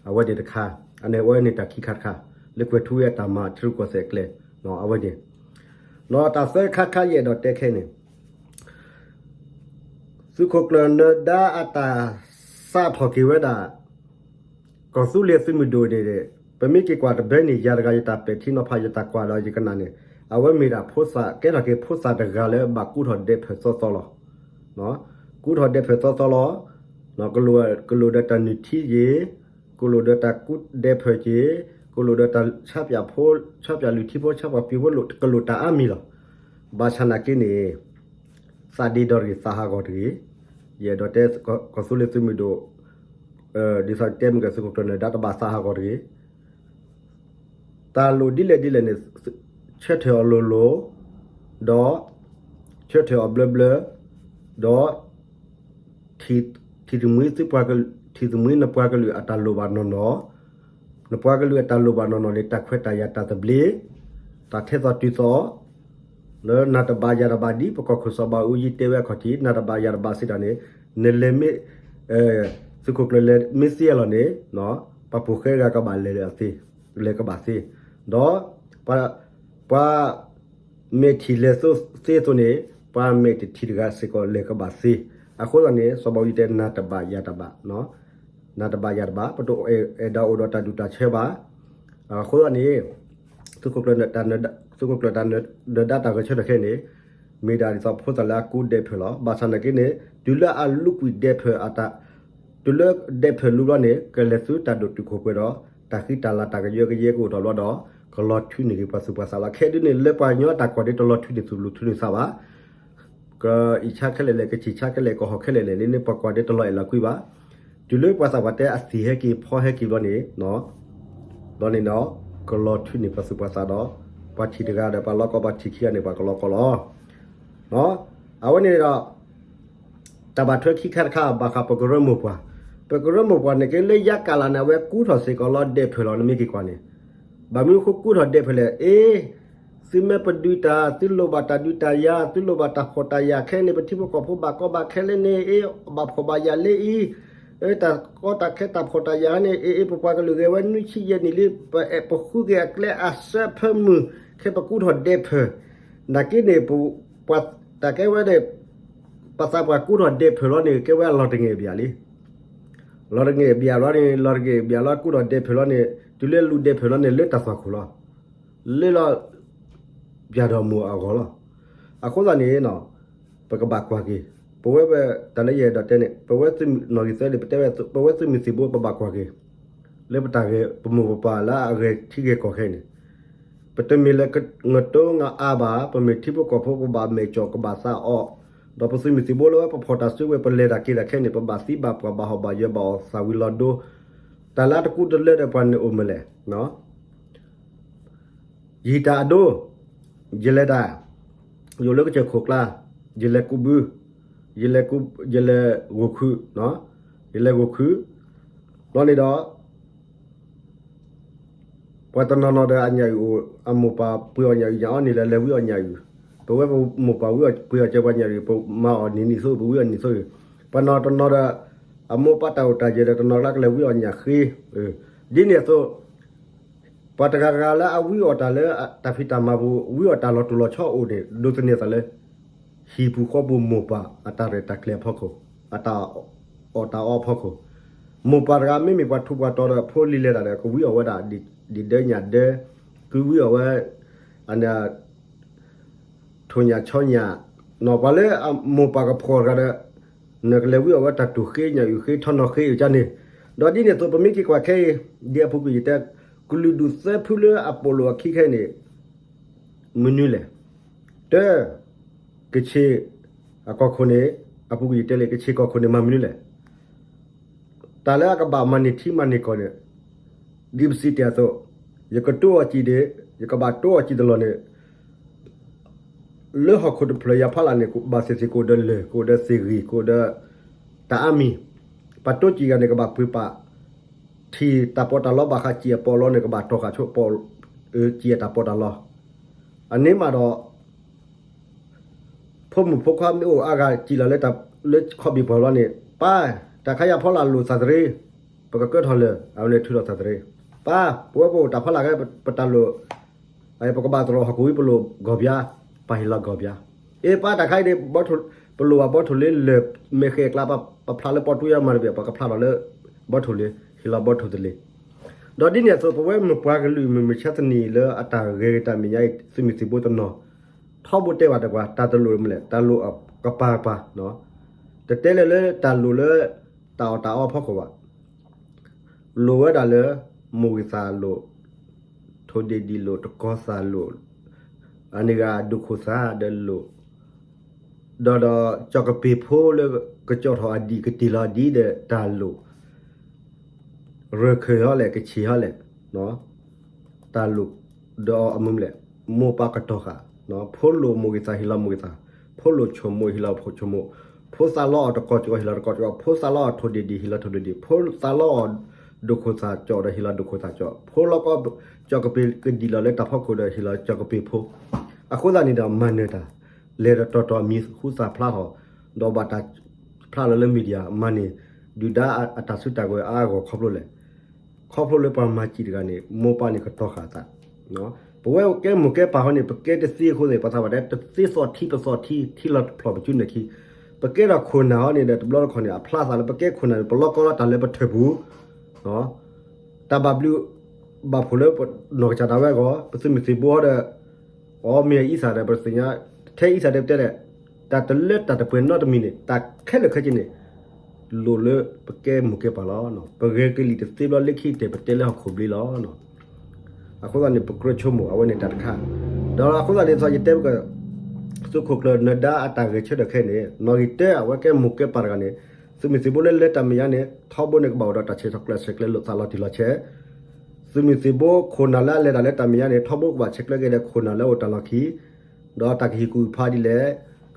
အဝဲန့ၣ်တခါ, အန့ၣ်အဝဲန့ၣ်တၢ်ခံခါတခါ, လၢကွဲၤထူဝ့အတၢ်မၤထံရူၢ်ကီၢ်သဲးကျဲ, အဝဲန့ၣ်, ဒီးတၢ်သၢခါခါယအဲၣ်ဒိးတဲခဲန့ၣ် သုးခိၣ်ကျၢၢ်နၢၤဒါအတၢ်စးထီၣ်က့ၤဝဲဒၣ် ကီၢ်သူလ့ၤသုးမုၢ်ဒိၣ်န့ၣ်, ပမ့ၢ်က့ၤကွၢ်တဘျီန့ၣ် ယၤတဂၤယတၢ်ပဲာ်ထံနီၤဖး ယတၢ်ကွၢ်ဒီးယကနၣ်န့ၣ်, အဝဲမ့ၢ်ဒၣ်ဖိသၣ် ကဲထီၣ်က့ၤဖိသၣ်တဂၤလၢဘၣ်ကူထီၣ်ဒဲးဖၢၣ်သီသီလီၤ. ကူထီၣ်ဒဲးဖၢၣ်သီသီလီၤ. ကလိၣ်ဒီးတၢ်နုၢ်ထံက့ၤ, ကလိၣ်ဒီးတၢ်ကူဒဲးဖၢၣ်က့ၤ, ကလိၣ်ဒီးတၢ်ဆါပၠၣ်ဖိ, ဆါပၠၣ်လုၢ်ထံဖိ ဆါပှၤပျံၤဖိ ကလိၣ်တၢ်အါမံၤလီၤ. ဘၣ်ဆၣ်နာ်က့န့ၣ် သးဒ့ဒီတဂ့ၤ သးဟးဂီၤတဂ့ၤ, ယအဲၣ်ဒိးတဲ ကီၢ်သူလ့ၤသုးမုၢ်ဒိၣ်, ဒ်သိးတဲမ့ၢ်ကသုးခိၣ်ကျၢၢ်နၢၤဒါတဘၣ်သးဟးဂီၤတဂ့ၤ, တၢ်လိၣ်ဒ်လဲၣ်ဒ်လဲၣ်န့ၣ်, ဆၢထၢၣ်အီၤလိၤလိၤ, ဒီး ဆၢထၢၣ်အီၤဘျၢဘျၢ, ဒီး ထံၣ်တမှံ ထံၣ်တမှံ နပှၤကလုာ်အတၢ်လိၣ်ဘၣ်နီၢ်နီၢ်, နပှၤကလုာ်အတၢ်လိၣ်ဘၣ်နီၢ်နီၢ်န့ၣ် တၢ်ခွဲးတၢ်ယာ်တၢ်သဘျ့, တၢ်ထဲသိးတုၤသိး, လၢနၤတဘၣ်ယၤတဘၣ် ဒ်ပကီၢ်ခိၣ်စီၤဘးအူကၠံတဲဝဲအခီၣ်ထံး နၤတဘၣ်ယၤတဘၣ်စံးတၢ်န့ၣ်, နလဲၤမ့ၢ် သုးခိၣ်ကျၢၢ်လဲၤမ့ၢ်သ့အလီၢ်န့ၣ်, ပှၤပိာ်ဃဲဂၤကဘၣ်လဲၤသ့, လဲၤကဘၣ်သ့, ဒီး ပှၤ မဲာ်ထံၣ်လဲၤသ့အသိးန့ၣ်, ပှၤမဲာ်တထံၣ်တဂၤစ့ၢ်ကီးလဲၤကဘၣ်သ့. အဃိသတးန့ၣ် စီၤဘးအူကၠံတဲ နၤတဘၣ်ယၤတဘၣ်, နၤတဘၣ်ယၤတဘၣ် ပတအဲၣ်ဒိးအိၣ်ဒီးတၢ်ဒူၣ်တၢ်ဆၢဘၣ်. အဃိသတးန့ၣ် သုးခိၣ်ကျၢၢ်နၢၤဒါတၢ်ဂဲၤဆၢထၢၣ်ခဲအံၤန့ၣ် မ့ၢ်ဒၣ်ဒ်သိးဖိသၣ်လၢအကူဒဲးဖၢၣ်လီၤ. ဘၣ်ဆၣ်နာ်က့န့ၣ် တုၤလၢအလူကွံာ်ဒဲးဖၢၣ်အတၢ် တုၤလၢဒဲးဖၢၣ်လူဘျီန့ၣ် ကလဲၤဆူတၢ်ဒိၣ်တုာ်ခိၣ်ပှဲၤဒီး တၢ်ဃံတၢ်လၤတၢ်ကယၢကယဲကအိၣ်ထီၣ်ဘျီဒီး ကလီၤထုးန့ၢ်က့ၤပှၤသူၣ်ပှၤသးလီၤ. ခဲဒ်န့ၣ် လၢပှၤကညီအတၢ်ကွၢ်ဒဲးတလီၤထုးန့ၢ်သူၣ်လီၤထုးန့ၢ်သးဘၣ်. ကအံၣ်ဆါခဲလၢာ်လဲၣ် ကဆံၣ်ဆါခဲလၢာ် ကဟီၣ်ခဲလၢာ်လဲၣ်န့ၣ် ပှၤကွၢ်ဒဲးတလီၤအဲၣ်လီၤကွံဘၣ်. တုၤလၢပှၤသးပှၢ်တဲအသံၣ်ဟဲက့ၤဖီဟဲက့ၤဘျီန့ၣ် ဘျီန့ၣ်ဒီး ကလီၤထုးန့ၢ်ပှၤသူၣ်ပှၤသးဒီး ပှၤထံၣ်တဂၤဒီးပှၤလီၤကီ ပှၤထံၣ်ခံဂၤန့ၣ် ပှၤကလီၤကီလီၤ. အဝဲန့ၣ်ဒီး တၢ်ဘၣ်ထွဲခံခါတခါ ဘၣ်ဃးပကရၢမိၢ်ပှၢ်, ပကရၢမိၢ်ပှၢ်န့ၣ်က့ လၢယါကၢ်လၢ်န့ၣ် အဝဲကူထီၣ်စ့ၢ်ကီးလီၤဒဲးဖၢၣ်လီၤ နမ့ၢ်က့ၤကွၢ်န့ၣ်. ဘၣ်မနုၤဃိကူထီၣ်ဒဲးဖၢၣ်လဲၣ်, အ့ သုမ့ၢ်ပဒုးတၢ် သုလိၣ်ဘၣ်တၢ်ဒုးတၢ်ယၤ သုလိၣ်ဘၣ်တၢ်ဖှီၣ်တၢ်ယာ်ခဲန့ၣ် ပထံဖိကီၢ်ဖိဘၣ်ကီဘၣ်ခဲလၢန့ၣ် အ့ ဘၣ်ဖှီၣ်ဘၣ်ယာ်လၢအံၤ တၢ်ကီတၢ်ခဲတၢ်ဖှီၣ်တၢ်ယာ်န့ၣ် အ့ အ့ ပပှၤကလုာ်ဂဲၤဝဲနွံဆံယဲၢ်နံၣ်လံ ပအဲၣ်ပဃုက့ၤအကျဲအစၢဖၢမုၢ် ခဲပကူထီၣ်ဒဲးဖၢၣ်, နာ်က့န့ၣ် ပှၤတၢ်ကဲဝဲန့ၣ် ပသးပှၢ်ကူထီၣ်ဒဲးဖၢၣ်လီၤန့ၣ် ကဲဝဲအလီၤတဂ့ၤအဘျၣ်လံ. လီၤတဂ့ၤအဘျၣ်လီၤန့ၣ် လီၤတဂ့ၤအဘျၣ်လီၤ ကူထီၣ်ဒဲးဖၢၣ်လီၤန့ၣ် တုၤလၢလူၤဒဲးဖၢၣ်လီၤန့ၣ် လၢတၢ်သွၣ်ခိၣ်လီၤ. လၢလီၤ ပၠၣ်ဒီးမိၢ်အဂီၢ်လီၤ. အဃိသတးန့ၣ် ပကဘၣ်ကွၢ်က့ၤ ပဝဲ တၢ်လၢယအဲၣ်ဒိးတဲန့ၣ် ပဝဲနီၣ်ဂံၢ်သၢန့ၣ် ပတဲဝဲ ပဝဲသုးမုၢ်သံၣ်ဘိ ပဘၣ်ကွၢ်က့ၤ လၢပတၢ်ဂဲၤ ပမိၢ်ပပၢ်လၢအဂဲၤထံဂဲၤကီၢ်ခဲအံၤန့ၣ် ပတမ့ၢ်လၢ ငတိငါအါဘၣ်, ပမ့ၢ်ထံဖိကီၢ်ဖိ ပဘၣ်မဲာ်ကၠီၣ် ကဘၣ်သးအီၣ်, ဒီးပသုးမုၢ်သံၣ်ဘိလၢပဖီၣ်တၢ်စုကဝဲၤ ပလဲၤတၢ်က့ၤတၢ်ခဲအံၤန့ၣ် ပဘၣ်သံဘၣ်ပှၢ်ဘၣ်ဟီၣ်ဘၣ်ယၢၤဘၣ်အီၣ်သၣ်ဝံၤလီၤဒိ တၢ်လၢအတကူတလၢဒီးပှၤန့ၣ်အိၣ်မနုၤလဲၣ်. ယဟံးတၢ်အဒိ, ယလဲၤတၢ်, ယအိၣ်လၢကစၢၢ်ခိၣ်ကျါ, ယလဲၤကူးဘု, ယလဲၤကူး, ယလဲၤဂိၢ်ခု, ယလဲၤဂိၢ်ခု, ဘျီန့ၣ်ဒီး ပှၤတနီၤနီၤဒီးအညၣ်အုၣ်အိၣ်, အမိၢ်ပၢ်ပှ့ၤအီၣ်ညၣ်အုၣ်ညၣ်အီန့ၣ် လဲၤလဲၤဝံအီၣ်ညၣ်အုၣ်, ပဝဲပမိၢ်ပၢ်ဝံအီၣ်ပှ့ၤအီၣ်ကဲပှၤညၣ်အုၣ် ပမၤအီၣ်နံၤနံၤသိ ပဝံအီၣ်နံၤသိ, ပှၤနီၤတနီၤဒီး အမိၢ်ပၢ်တၢ်အိၣ်တၢ်ယၢၤဒီး တနီၤကျါကလဲၤဝံအီၣ်ညၣ်ဃ့, ဒ်န့ၣ်အသိး ပှၤတဂၤဂၤလၢအဝံအီၣ်တၢ်လၢတၢ်ဖံးတၢ်မၤပူၤ ဝံအီၣ်တၢ်လီၤတူာ်လီၤဆီအိၣ်န့ၣ် ဒိးသန့ၤအသးလၢ ဟံၣ်ပူၤဃီပူၤမိၢ်ပၢ်အတၢ်ရဲၣ်တၢ်ကျဲၤအဖီခိၣ်, အတၢ်အီၣ်တၢ်အီအဖီခိၣ်, မိၢ်ပၢ်တဂၤမ့မ့ၢ်ပှၤထူးပှၤတီၤဒီး ဖိလံၤလဲၤတၢ်ဒီး ကဝံအီၣ်ဝဲဒၣ် ဒံၣ်ဒၢညၣ်ဒၢ, ကဝံအီၣ်ဝဲ အ ထိၣ်ညၣ်ဆီညၣ်, ပှၤလၢအမိၢ်ပၢ်ကဖှီၣ်တဂၤဒီး နကလဲၤဝံအီၣ်ဝဲတၢ်တူၢ်ဃ့ညၣ်အုၣ်ဃ့ထီနီၣ်ဃ့အုၣ်ကန့ၣ်, ဒီးဒ်န့ၣ်အသိး ပမ့ၢ်က့ၤကွၢ်ခဲအံၤ ဒ်အပူၤကွံာ်ယတဲ ကလုာ်ဒူၣ်သၢဖုလၢအပိာ်လိာ်အခံခဲအံၤန့ၣ် မနုၤလဲၣ်. တၢ ကဆ့ၣ်အကီၢ်ခိၣ်န့ၣ် အပူၤကွံာ်ယတဲလံ ကဆ့ၣ်ကီၢ်ခိၣ်န့ၣ် မၤမနုၤလဲၣ်. တၢ်လၢအကဘၣ်မၤန့ၢ်ထံမၤန့ၢ်ကီၢ်န့ၣ် ဒ်ပစံးတ့ၢ်အသိး, ယကတိအီၤစံးန့ၣ် ယကဘၣ်တိအီၤစံးတလီၢ်န့ၣ် လၢဟီၣ်ခိၣ်တဖျၢၣ်ယၤဖီလာ်န့ၣ် ကဘၣ်သ့ၣ်သ့ၣ်ကအိၣ်ဒီးလၢၢ် ကအိၣ်ဒီးသ့ၣ်ဂံၢ် ကအိၣ်ဒီး တၢ်အါမံၤ, ပှၤတိစံးဂၤန့ၣ် ကဘၣ်ပှ့ၤပာ် ထံၣ်တၢ်ပီးတၢ်လီဘၣ်ဃး စံၣ်အပီးလီန့ၣ် ကဘၣ်တီၢ်ဃာ်ဆိပီး စံၣ်အတၢ်ပီးတၢ်လီ, အန့ၣ်မးဒီး ဖိမုၣ်ဖိခွါမ့ၢ်အိၣ်အါဂၤစံၣ်လီၤလၢ လၢခီၣ်ဘ့ၣ်ပှၢ်လီန့ၣ် ပၢ် တၢ်ခါယၤဖီလာ်လိာ်သးတရ့, ပကကၢထီၣ်လၢၢ် အဝဲန့ၣ်ထုးထီၣ်သးတရ့, ပၢ် ပဝဲပအိၣ်တၢ်ဖီလာ်ခဲ ပတၢ်လိာ် ပကဘၣ်တြီၢ်ဟီၣ်ခိၣ်ဝံၤ ပလိာ်ကီၢ်ပယါ, ပဟ့ၣ်လီၤကီၢ်ပယါ, အ့ ပၢ် တၢ်ခါအံၤန့ၣ် ပလိာ်ဘၣ်ဘီထိၣ်လ့လၢၢ် မ့ၢ်ဃဲၤကျါ ပဖျါလၢပီၣ်တူၢ်ယါမၤတဘ့ၣ် ပှၤကဖျါထီၣ်လၢ ဘီထိၣ်လ့ ဟ့ၣ်လီၤဘီထိၣ်တလ့ၢ်, ဒီးဒ်န့ၣ်အသိး ပဝဲမုၢ်ပှၤကလုာ် မုၢ်မဆါတနံၤလၢအတၢ်ဂဲၤက့ၤတၢ်မဲာ်ညါအံၤ သုးမုၢ်သံၣ်ဘိတနီၤ ထီဘိတဲဘၣ်ဒီးပှၤ တၢ်တလိၣ်မနုၤလဲၣ် တၢ်လိၣ်ကပၤကပၤ, တတဲလၢၤလၢတၢ်လိၣ်လၢ တၢ်အီၣ်တၢ်အီအဖီခိၣ်ဘၣ်, လိၣ်ဝဲဒၣ်လၢ မိၢ်ဂံၢ်သၣ်လိၣ်, ထိၣ်ဒ့ၣ်ဒံၣ်လိၣ်, တကီၤသၣ်လိၣ်, အန့ၣ်ဂ့ၤ ဒိၣ်ခိၣ်သၣ်ဒီးလိၣ်, ဒီးဒီးကၠီၣ်ကပ့ၤဖိလၢကကၠီၣ်ထီၣ်အဒံး ကတ့ၢ်လီၤအဒံးဒီးတၢ်လိၣ်, ရၢၢ်ခၢၣ်ဟီလဲၣ် ကဆံးဟီလဲၣ်, တၢ်လိၣ်ဒီးအမုၢ်မလဲၣ်, မိၢ်ပၢ်ကတီၤဃာ်, ဖိလိၣ်မိၢ်ဂံၢ်သၣ် ဟ့ၣ်လီၤမိၢ်ဂံၢ်သၣ်, ဖိလိၣ်ဆိမိၣ် ဟ့ၣ်လီၤဆိမိၣ်, ဖိသးလီအီၤတကီၢ်ကၠီ ဟ့ၣ်လီၤတကီၢ်ကၠီ, ဖိသးလီအီၤထိၣ်ဒ့ၣ်ဒံၣ် ဟ့ၣ်လီၤထိၣ်ဒ့ၣ်ဒံၣ်, ဖိသးလီအီၤဒိၣ်ခိၣ်သၣ်ကၠီဒီး ဟ့ၣ်လီၤဒိၣ်ခိၣ်သၣ်ကၠီ, ဖိလီၤကီကၠီၣ်ကပ့ၤကဒံၣ်လီၤလၢတၢ်ဖီခိၣ်ဒီး ဟ့ၣ်လီၤကၠီၣ်ကပ့ၤဖိ, အဃိသတးန့ၣ်ဒီး မၤနၢၤတၢ် လဲၤဒီးတီၤတီၤအမံၤဃူသၣ်ဖျါထီၣ်, ဒီးဘၣ်တၢ်ဖျါလီၤလၢ media မၤန့ၢ် ဒုၣ်ဒါအတၢ်စုတၢ်ကဝဲၤအါအါဂီၢ်ဂီၢ်ခီဖျိလဲၣ်, ခီဖျိလၢပှၤမၤစံၣ်တဂၤန့ၣ် မိၢ်ပၢ်န့ၣ်ကတီၤဃာ်အသး, ပဝဲကဲမိၢ်ကဲပၢ်ဟီန့ၣ် ပကဲတသ့အဃိန့ၣ် ပှၤသးပှၢ်တဲ တသ့သီၣ်ထံ ပသီၣ်ထံ ထံလီၤတဖျီၣ်ပစုနၢ်ခံ, ပကဲထီၣ်ခိၣ်နၢ်ဟီန့ၣ်ဒီး တဘျီတခီၣ်န့ၣ် အဖျါသးလၢပကဲခိၣ်နၢ်န့ၣ် ပလီၢ်ကီလီၤတၢ်လၢပထၢၣ်ပူၤ တၢ်ဘၣ်ဘျုးဘၣ်ဖှိၣ်လၢပနီၢ်ကစၢ်ဒၣ်ဝဲအဂီၢ်, ပသုးမုၢ်သံၣ်ဘိဒီး အီၣ်မ့ၢ်အံသၣ်ဒီး ပသ့ၣ်ညါ ထဲအံသၣ်တဲပတဲလဲၣ်, တၢ်တလၢတၢ်တပှဲၤနီတမံၤန့ၣ် တၢ်ခဲလၢာ်ခဲဆ့န့ၣ် လိၣ်လၢပကဲမိၢ်ကဲပၢ်လီၤ. ပဂဲၤကလံၤတသ့ဘျီလၢခံကတၢၢ် ပတဲလၢဟီၣ်ခိၣ်ဘျ့လီၤ. အဃိသတးန့ၣ် ပကြၢးဆိကမိၣ်အဝဲန့ၣ်တၢ်တခါ, ဒီးအဃိသတးန့ၣ် သးယတဲပက သုးခိၣ်ကျၢၢ်နၢၤဒါအတၢ်ဂဲၤဆၢထၢၣ်ခဲအံၤန့ၣ် နီၣ်ဂံၢ်တၢအဝဲကဲမိၢ်ကဲပၢ်တဂၤန့ၣ် သုးမုၢ်သံၣ်ဘိလၢလဲၤတၢ်မဲာ်ညါန့ၣ် ထီဘိန့ၣ် ကဘၣ်အိၣ်ဒီးတၢ်ဆဲးကျိးဆဲးကျၢလိာ်သးလီၤတံၢ်လီၤဆဲး, သုးမုၢ်သံၣ်ဘိခိၣ်နၢ်လၢအလဲၤတၢ်လၢတၢ်မဲာ်ညါန့ၣ် ထီဘိကဘၣ်ဆဲးကျိးက့ၤဒီးခိၣ်နၢ်လၢအအိၣ်တၢ်လီၢ်ခံ ဒီးတၢ်ကဟံၣ်ကူၣ်ဖးဒ်လဲၣ်,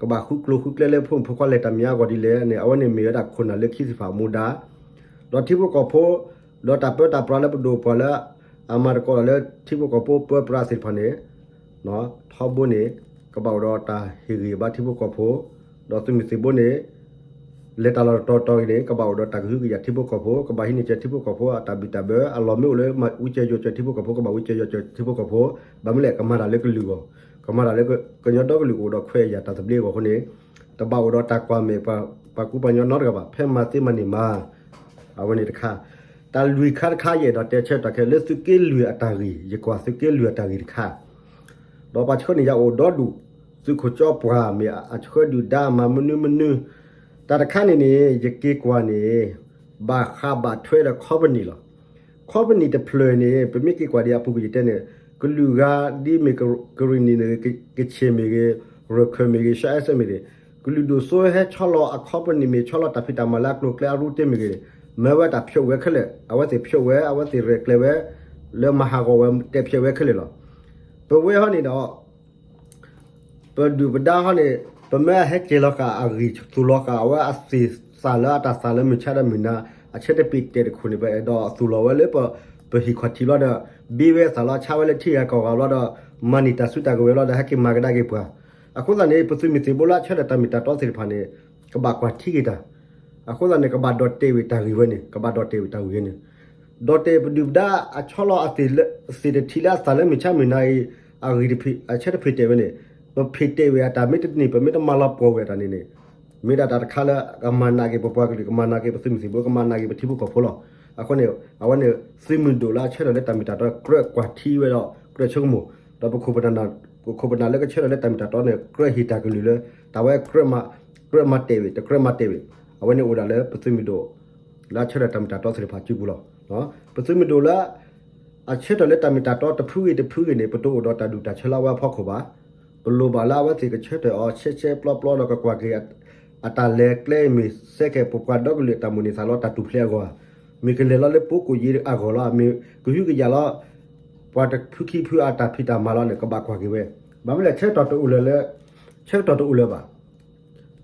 ကဘၣ်ဃုကျိၤဃုကျဲလၢဖိမုၣ်ဖိခွါလဲၤတၢ်မဲာ်ညါအဂီၢ်ဒ်လဲၣ်န့ၣ် အဝဲန့ၣ်မ့ၢ်ဝဲဒၣ်ခိၣ်နၢ်လၢခံသ့ၣ်တဖၣ်အမူဒါ, ဒီးထံဖိကီၢ်ဖိ ဒီးတၢ်ပၢတၢ်ပြးလၢပဒိၣ်ပှၤလၢ အမၤသကိးတၢ်လၢထံဖိကီၢ်ဖိပၢပြးသ့ၣ်တဖၣ်န့ၣ် ထီဘိန့ၣ် ကဘၣ်အိၣ်ဒီးတၢ်ဟ့ၣ်ဂံၢ်ဘါထံဖိကီၢ်ဖိ, ဒီးသုးမုၢ်သံၣ်ဘိန့ၣ် လဲၤတၢ်လီၢ်တတီၤတီၤအံၤန့ၣ် ကဘၣ်အိၣ်ဒီးတၢ်ကဟုကယာ်ထံဖိကီၢ်ဖိ, ကဘၣ်ဟံးန့ၢ်စၢၤထံဖိကီၢ်ဖိအတၢ်ဘံၣ်တၢ်ဘၢ, အလီၢ်မ့ၢ်အိၣ်လၢဝံစၢၤယိးစၢၤထံဖိကီၢ်ဖိ ကဘၣ်ဝံစၢၤယိးစၢၤထံဖိကီၢ်ဖိ, ဘၣ်မနုၤလဲၣ် ကမၤတၢ်လၢကလုာ်အဂီၢ်, ကမၤတၢ်လၢကညီဒီကလုာ်ကအိၣ်ဒီးခွဲးယာ်တၢ်သဘျ့အဂီၢ်အဃိန့ၣ် တဘၣ်အိၣ်ဒီးတၢ်ကွၢ်မဲာ်ပှၤကူပှၤကညီနီတဂၤဘၣ်, ဖဲမၤသ့မၤန့ၢ်မၤ အဝဲန့ၣ်တခါ, တၢ်လွံၢ်ခါတခါ ယအဲၣ်ဒိးတဲဆၢကတီၢ်ခဲလၢသုးက့လွံၢ်အတၢ်ဂ့ၢ်, ယကွၢ်သုးက့လွံၢ်အတၢ်ဂ့ၢ်တခါ, ဒီးပှၤဆှၢန့ၢ်ယၤအိၣ်ဒီဒူၣ်, သုးခိၣ်ကၠီပှၢ်မ့ၢ်အဆှၢဒုၣ်ဒါမၤမနုၤမနုၤ, တၢ်တခါန့ၣ်န့ၣ် ယက့ၤကွၢ်န့ၣ် ဘၣ်ဃးဘၣ်ထွဲဒီး company လီၤ. company တဖျၢၣ်န့ၣ် ပမ့ၢ်က့ၤကွၢ်ဒ်အပူၤကွံာ်ယတဲန့ၣ် ကလုာ်ဂၤဒ်မ့ၢ်ကရံၣ်နံၣ်န့ၣ် ကဆ့ၣ်မ့ၢ်ဂ့ၤ, ရၢၢ်ခၢၣ်မ့ၢ်ဂ့ၤ, ရှါအဲၣ်စဲၣ်မ့ၢ်ဂ့ၤ, ကလုာ်ဒူၣ်စိဟဲဆီလီၤအခီပနံၣ်မ့ၢ် ဆီလီၤတၢ်ဖံးတၢ်မၤလၢအကျိၤအကျဲအရူၣ်တ့ၢ်မ့ၢ်ဂ့ၤန့ၣ် မၢဝဲတၢ်ဖျိးဝဲခဲလၢာ်, အဝဲသ့ၣ်ဖျိးဝဲ, အဝဲသ့ၣ်ရဲၣ်ကျဲၤဝဲ, လၢမၤဟးဂီၤဝဲ တဲဖျဲးဝဲခဲလၢာ်လီၤ. ပဝဲဟီန့ၣ်ဒီး ပဒုၣ်ပဒါဟီန့ၣ် ပမ့ၢ်အဟဲက့ၤလီၤဃာ်အဂံၢ်သူၣ်လီၤဃာ် အဝဲအသ့ၣ်သၣ်လၢအတၢ်သၣ်လၢမုၢ်ဆါဒီးမုၢ်နၤ အဆၢတပ့ၤတဲာ်တခိၣ်န့ၣ် ပအဲၣ်ဒိးသူၣ်လီၤဝဲလၢ ပဟံၣ်ခီၣ်ထံးဘျီဒီး ဘ့ဝဲသၣ်လီၤ ဆါဝဲလၢထံဂၤကီၢ်ဂၤဘျီဒီး မၤန့ၢ်တၢ်စုတၢ်ကဝဲၤဘျီဒီး ဟဲက့ၤမၤကဒါက့ၤပှၤ. အဃိသတးန့ၣ် ပသုးမုၢ်သံၣ်ဘိလၢအဆၢထၢၣ်တၢ်မ့ၢ်တၢ်တီသ့ၣ်တဖၣ်န့ၣ် ကဘၣ်ကွၢ်ထံက့ၤတၢ်. အဃိသတးန့ၣ် ကဘၣ်ဒီၣ်တဲာ်ဝဲတၢ်ဂ့ၢ်ဝဲန့ၣ် ကဘၣ်ဒီၣ်တဲာ်ဝဲတၢ်ဂ့ၢ်ဝဲန့ၣ် ဒီၣ်တဲာ်ပဒုၣ်ပဒါအဆီလီၤအသ့ၣ်လၢ သ့ၣ်တထံးလၢအသၣ်လၢမုၢ်ဆါမုၢ်နၤအံၤ အဂံၢ်တဖံး အဆၢတဖံးတဲာ်ဝဲန့ၣ် ပဖံးတဲာ်ဝဲအတၢ်မ့ၢ်တန့ၢ် ပမ့ၢ်တမၤလီၤပှီၢ်ဝဲအတၢ်န့ၣ်န့ၣ် မ့ၢ်ဒၣ်တၢ်တခါလၢ ကမၤနာ်က့ၤပပှၤကလုာ် ကမၤနာ်က့ၤပသုးမုၢ်သံၣ်ဘိ ကမၤနာ်က့ၤပထံဖိကီၢ်ဖိလီၤ. အဃိန့ၣ် အဝဲန့ၣ် သုးမုၢ်ဒိၣ်လၢအဆၢထၢၣ်လၢတၢ်မ့ၢ်တၢ်တီ ကြၢးကွၢ်ထံဝဲဒီး ကြၢးဆိကမိၣ် ဒီးပခိၣ်ပနၢ် ပခိၣ်ပနၢ်လၢကဆၢထၢၣ်လၢတၢ်မ့ၢ်တၢ်တီန့ၣ် ကြၢးဟ့ၣ်တၢ်ကလုၢ်လၢ တၢ်ဝဲ ကြၢးမၤတဲာ်ဝဲ တကြၢးမၤတဲာ်ဝဲ အဝဲန့ၣ်အိၣ်ဒၣ်လၢပသုးမုၢ်ဒိၣ် လၢအဆၢထၢၣ်တၢ်မ့ၢ်တၢ်တီသ့ၣ်တဖၣ်စုပူၤလီၤ. ပသုးမုၢ်ဒိၣ်လၢ အဆၢထၢၣ်လၢတၢ်မ့ၢ်တၢ်တီတဖုဂ့ၤတဖုဂ့ၤန့ၣ် ပတအိၣ်ဒီးတၢ်ဒူၣ်တၢ်ဆၢလၢအဝဲအဖီခိၣ်ဘၣ်. ပလိၣ်ဘၣ်လၢအဝဲသ့ၣ်ကဆၢထၢၣ်အီၤ ဆဲဆဲပျီပျီဒီးကကွၢ်က့ၤ အတၢ်လဲၤကျဲမ့ၢ်စဲကဲၣ် ပပှၤဒီကလုာ်အတၢ်မိၣ်န့ၢ်သးလီ တၢ်တူၢ်ဖျဲးအဂီၢ်ဧါ, မ့ၢ်ကလဲၤလီၤလၢပိကိၣ်ယ့အဂီၢ်လီၤ, မ့ၢ်ကဟုကယာ်လီၤ ပှၤတဖုခံဖုအတၢ်ဖံးတၢ်မၤလီၤန့ၣ် ကဘၣ်ကွၢ်က့ၤဝဲ. ဘၣ်မနုၤလဲၣ် ဆၢကတီၢ်တအိၣ်လၢၤလၢ ဆၢကတီၢ်တအိၣ်လၢၤဘၣ်.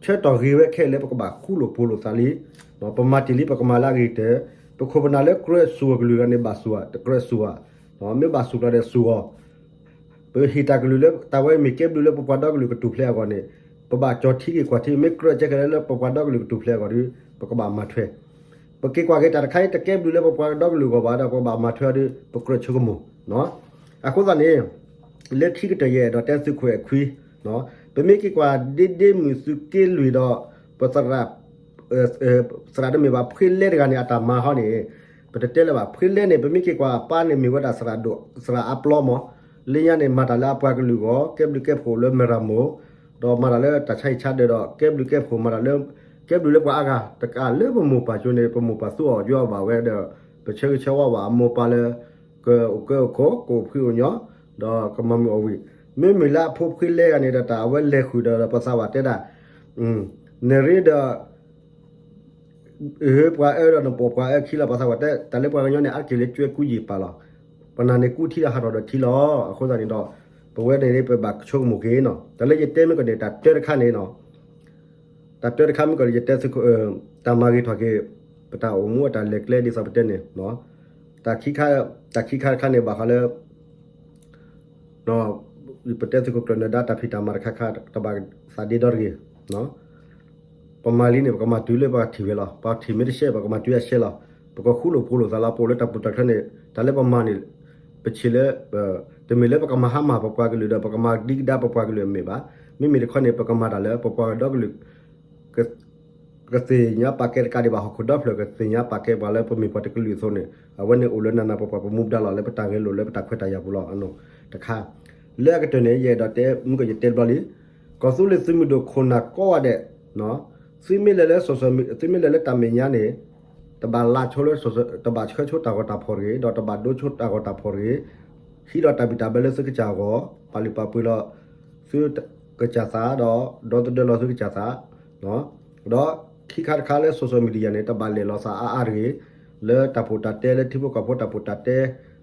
ဆၢကတီၢ်ဂ့ၤဝဲခဲလၢာ် ပကဘၣ်ဃူလိာ်ဖိးလိာ်သးလံ. ပမၤတ့ၢ်လံ ပကမၤလၢအဂ့ၤကတၢၢ်. ပခိၣ်ပနၢ်လၢကြၢးစူၢ်အီၤကလုာ်လီၤန့ၣ် ဘၣ်စူၢ်ဧါ, တကြၢးစူၢ်ဧါ. မ့ၢ်ဘၣ်စူၢ်ကျါဒီးစူၢ်အီၤ. ပဟ့ၣ်တၢ်ကလုၢ်လၢတၢ်ဝဲမ့ၢ်ကဲဘျုးလၢပပှၤဒီကလုာ်ကတူၢ်ဖျဲးအဂီၢ်န့ၣ် ပဘၣ်ကၠီၤထံက့ၤကွၢ်ထံ, မ့ၢ်ကြၢးကဲကဲလၢပပှၤဒီကလုာ်ကတူၢ်ဖျဲးအဂီၢ်ဒီး ပကဘၣ်မၤထွဲ ပက့ၤကွၢ်က့ၤတၢ်တခါအံၤ တကဲဘျုးလၢပပှၤဒီကလုာ်အဂီၢ်ဘၣ်ဒီး ပကဘၣ်မၤထွဲအီၤဒီး ပကြၢးဆိကမိၣ်. အဃိသတးန့ၣ် လၢခံကတၢၢ်ယအဲၣ်ဒိးတဲသုးခိၣ်အဲၣ်ခွံ, ပမ့ၢ်က့ၤကွၢ်ဒ့ဒ့မုၢ်သုးက့လွံၢ်ဒီး ပသရၣ် သရၣ်တမ့ၢ်ဘၣ် ဖှ့လဲတဂၤန့ၣ် အတၢ်မၤဟီန့ၣ် ပတတဲလၢၤဘၣ်. ဖှ့လဲန့ၣ် ပမ့ၢ်က့ၤကွၢ်အပၢ်န့ၣ် မ့ၢ်ဝဲဒၣ်သရၣ်ဒိၣ် သရၣ်အါပျီမး, လၢညါန့ၣ် မၤတၢ်လၢအပှၤကလုာ်အဂီၢ် ကဲဘျုးကဲဖှိၣ်လၢမဲၢ်ရမၢ်, ဒီးမၤတၢ်လၢတၢ်ဆါဟံၣ်ဆါဒၢးဒီး ကဲဘျုးကဲဖှိၣ်မၤတၢ်လၢ ကဲဘျုးလၢပှၤအါဂၤတကးလၢပမိၢ်ပၢ်ကၠိန့ၣ် ပမိၢ်ပၢ်သူအီၤယွၤဘၣ်ဝဲဒီး ပဆၢဂ့ၤဆၢဝါဘၣ်အမိၢ်ပၢ်လၢ ကအိၣ်ကၢအိၣ်ခိး ကအိၣ်ဖှံအိၣ်ညီ ဒီးကမၤမုာ်အီၣ်ဝံၣ်. မ့မ့ၢ်လၢအဖိဖှ့လဲဂၤန့ၣ်ဒီး တၢ်အဝဲလဲၤဃုာ်ဒီး ပသးဝးတဲဒၣ် နရ့ဒီး ပှၤအၢဒီးနပိာ်ပှၤအၢခံလီၤ. ပှၤသးဝးတဲ တၢ်လၢပှၤကညီန့ၣ် အါတက့ၢ်လၢကၠွဲကူယံာ်ပာ်လီၤ. ပနာ်န့ၣ်ကူထံဒီးဟးထီၣ်ဒီးထံလီၤ. အဃိသတးန့ၣ်ဒီး ပဝဲန့ၣ် ပဘၣ်ဆိကမိၣ်က့ၤနီၤ. တၢ်လၢယတဲမ့ၢ်ကီးန့ၣ် တၢ်တၢတခါန့ၣ်နီၤ တၢ်တၢတခါမ့ၢ်ကီးန့ၣ် ယတဲသုးခိၣ် တၢ်မၤဂ့ၤထီၣ်က့ၤ ပတၢ်အိၣ်မူအတၢ်လဲၤကျဲဒ်သိးပတဲန့ၣ် တၢ်ခံခါတခါန့ၣ် ဘၣ်ဃးလၢ ပတဲသုးခိၣ်ကျၢၢ်နၢၤဒါ တၢ်ဖံးတၢ်မၤတခါခါ တဘၣ်သးဒ့ဒီတဂ့ၤ. ပမၤလံန့ၣ် ပကမၤတုၤလၢပှၤထံၣ်ဝဲလီၤ. ပှၤထံၣ်မ့ၢ်တရှဲ ပကမၤတုၤအရှဲလီၤ. ပကဃူလိာ်ဖိးလိာ်သးလီၤ. ပအိၣ်လၢတၢ်ပူၤတၢ်ချၢန့ၣ် တၢ်လၢပမၤန့ၣ် ပဆံးလၢ တမ့ၢ်လၢပကမၤဟါမၢ်ပပှၤကလုာ်ဒီး ပကမၤဒံကဒါပပှၤကလုာ်အမဲာ်ဘၣ်. မ့မ့ၢ်တခီန့ၣ် ပကမၤတၢ်လၢပပှၤကဒီကလုာ် ကသ့ၣ်ညါပာ်ကဲတကးဒံးဘၣ် ဟီၣ်ခိၣ်ဒီဖျၢၣ် ကသ့ၣ်ညါပာ်ကဲပှၤလၢပမ့ၢ်ပှၤတကလုာ်အသိးန့ၣ် အဝဲန့ၣ်အိၣ်လၢနးနးပှၤပှၤပမူပဒါလီၤ လၢပတၢ်ဂဲၤလိာ်လၢပတၢ်ခွဲးတၢ်ယာ်ပူၤလီၤ. တခါ လၢအကတၢၢ်န့ၣ် ယအဲၣ်ဒိးတဲ မုၢ်ကယတဲတဘျီလံ ကီၢ်သူလ့ၤသုးမုၢ်ဒိၣ်ခိၣ်နၢ်ကိးဂၤဒဲး သုမ့ၢ်လဲၤလၢ သုမ့ၢ်လဲၤလၢတၢ်မဲာ်ညါန့ၣ် တဘၣ်လၢဆိလၢ တဘၣ်ဆှၢဆိတၢ်ဂီၤတၢ်ဖီၣ်တဂ့ၤ ဒီးတဘၣ်ဒိဆိတၢ်ဂီၤတၢ်ဖီၣ်တဂ့ၤ ဟံးဒီးတၢ်ဘံၣ်တၢ်ဘၢလၢသုကစၢ်အဂီၢ် ပာ်လုၢ်ပာ်ပှ့ၤလီၤ သုကစၢ်သးဒီး ဒီသဒၢလီၤသုကစၢ်သး ဒီးခံခါတခါလၢ social media န့ၣ် တဘၣ်လဲၤလီၤသးအါအါတဂ့ၤ လၢတၢ်ပီးတၢ်တဲ လၢထံဖိကီၢ်ဖိတၢ်ပီးတၢ်တဲ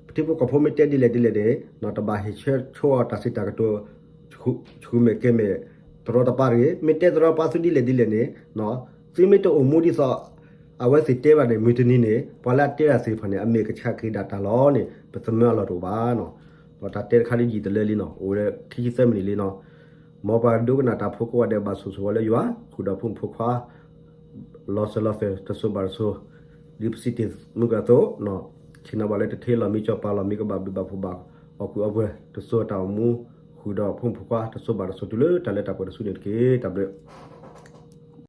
ပထံဖိကီၢ်ဖိမ့ၢ်တဲဒ်လဲၣ်ဒ်လဲၣ်န့ၣ် တဘၣ်ဟ့ၣ်ဆၢဆိအီၤတၢ်စံးတၢ်ကတိၤ ဆူမဲာ်ကဲမဲာ် တရီတပါတဂ့ၤ မ့ၢ်တဲတရီတပါသုဒ်လဲၣ်ဒ်လဲၣ်န့ၣ် သုမ့ၢ်တအိၣ်မူဒ်သိး အဝဲသ့ၣ်တဲဘၣ်န့ၣ် မုၢ်တနံၤန့ၣ် ပှၤလၢအတဲတၢ်သ့ၣ်တဖၣ်န့ၣ် အမဲာ်ကဆှးက့ၤဒၣ်တၢ်လီၤန့ၣ် ပသမၢအလီၢ်တအိၣ်ဘၣ်နီၤ. ဒီးတၢ်တဲတခါဒ်ယံာ်တလၢလံနီၤ အိၣ်ဝဲလၢခံဆံသၢမံးနံးလံနီၤ. မ်ပှၤဒိကနၣ်တၢ်ဖိကိးဂၤဒဲးဘၣ်ဆိၣ်ဂ့ၤဝဲလၢယွၤ ဃုာ်ဒီးဖိမုၣ်ဖိခွါ လီၤစၢၤလီၤသွဲၣ်တစိၤဘၣ်တစိၤ ဒ်ပစံးတ့ၢ်မုၢ်ကၢသိး ဆ့ၣ်နီၤဘၣ်လၢတထ့လီၤမံကၠီၤပၤလီၤမံကဘၣ်ဘျုးဘၣ်ဖှိၣ်ဘၣ် အီၣ်ကူအီပှဲၤ တစိၤတၢ်အိၣ်မူ ဃုာ်ဒီးဖိမုၣ်ဖိခွါတစိၤဘၣ်တစိၤတုၤလၢတၢ်လၢတၢ်ပှဲၤတစုန့ၣ်တက့ၢ်. တၢ်ဘျုး